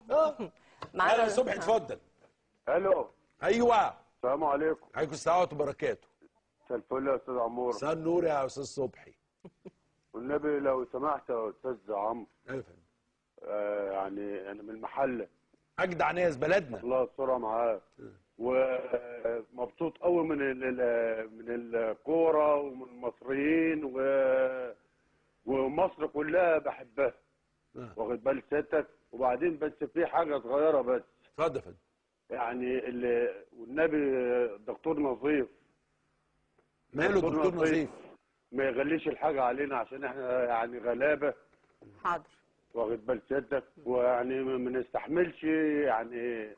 معانا اهلا صبحي، اتفضل. الو. ايوه. السلام عليكم. عليكم السلام ورحمة الله وبركاته. مساء الفل يا استاذ عمور. مساء النور يا استاذ صبحي. والنبي لو سمحت يا استاذ عمرو. ايوه يا فندم. يعني انا من المحلة. اجدع ناس بلدنا. الله يسترها معاك. ومبسوط قوي من الكورة ومن المصريين ومصر كلها بحبها. واخد بال سيادتك؟ وبعدين بس في حاجة صغيرة بس. اتفضل يا فندم. يعني اللي والنبي الدكتور نظيف. ماله الدكتور نظيف؟ ما يغليش الحاجة علينا عشان احنا يعني غلابة. حاضر. واخد بال سيادتك؟ ويعني ما نستحملش يعني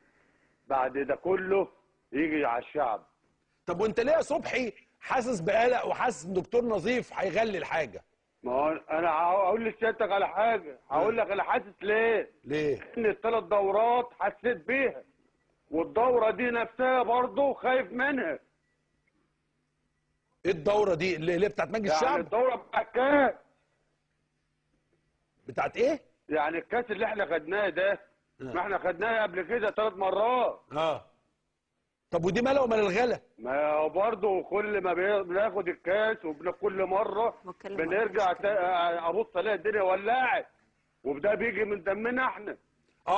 بعد ده كله يجي على الشعب. طب وانت ليه يا صبحي حاسس بقلق وحاسس ان دكتور نظيف هيغلي الحاجة؟ ما هو انا هقول لسيادتك على حاجة، هقول لك انا حاسس ليه؟ ليه؟ ان الثلاث دورات حسيت بيها، والدوره دي نفسها برضه خايف منها. ايه الدورة دي؟ اللي بتاعت مجلس الشعب؟ يعني الدورة بتاعت الكاس. بتاعت ايه؟ يعني الكاس اللي احنا خدناه ده، ما احنا خدناه قبل كده 3 مرات. طب ودي مالها ومال الغلا؟ ما هو برضه كل ما بناخد الكاس وكل مرة بنرجع ابص الاقي الدنيا ولعت، وده بيجي من دمنا احنا.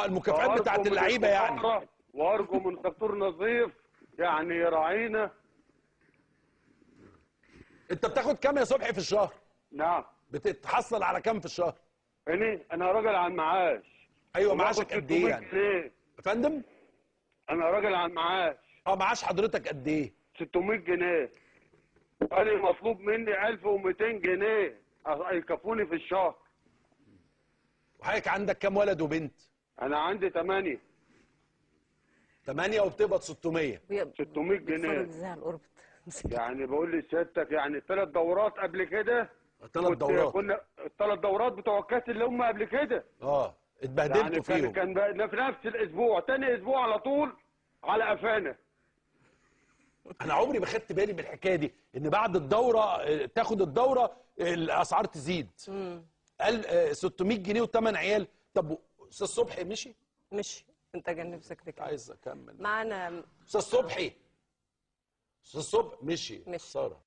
المكافآت بتاعت اللعيبة يعني. وارجو من دكتور نظيف يعني يراعينا. انت بتاخد كام يا صبحي في الشهر؟ نعم. بتتحصل على كام في الشهر؟ انا راجل على المعاش. ايوه معاشك قد ايه يعني؟ يا فندم؟ انا راجل على المعاش. معاش حضرتك قد ايه؟ 600 جنيه. انا مطلوب مني 1200 جنيه يكفوني في الشهر. وحضرتك عندك كام ولد وبنت؟ انا عندي 8. 8 وبتقبض 600. 600 جنيه. يعني بقول لسيادتك يعني 3 دورات قبل كده. 3 دورات. كنا ال3 دورات بتوع الكاس اللي هم قبل كده. اتبهدلتوا يعني فيهم. كان في نفس الاسبوع، تاني اسبوع على طول على قفانا. انا عمري ما خدت بالي من الحكاية دي، ان بعد الدورة تاخد الدورة الاسعار تزيد. قال 600 جنيه وثمان عيال. طب استاذ صبحي مشي؟ مشي. انت جنب سكتك. عايز اكمل معانا استاذ صبحي. استاذ صبحي مشي. ساره.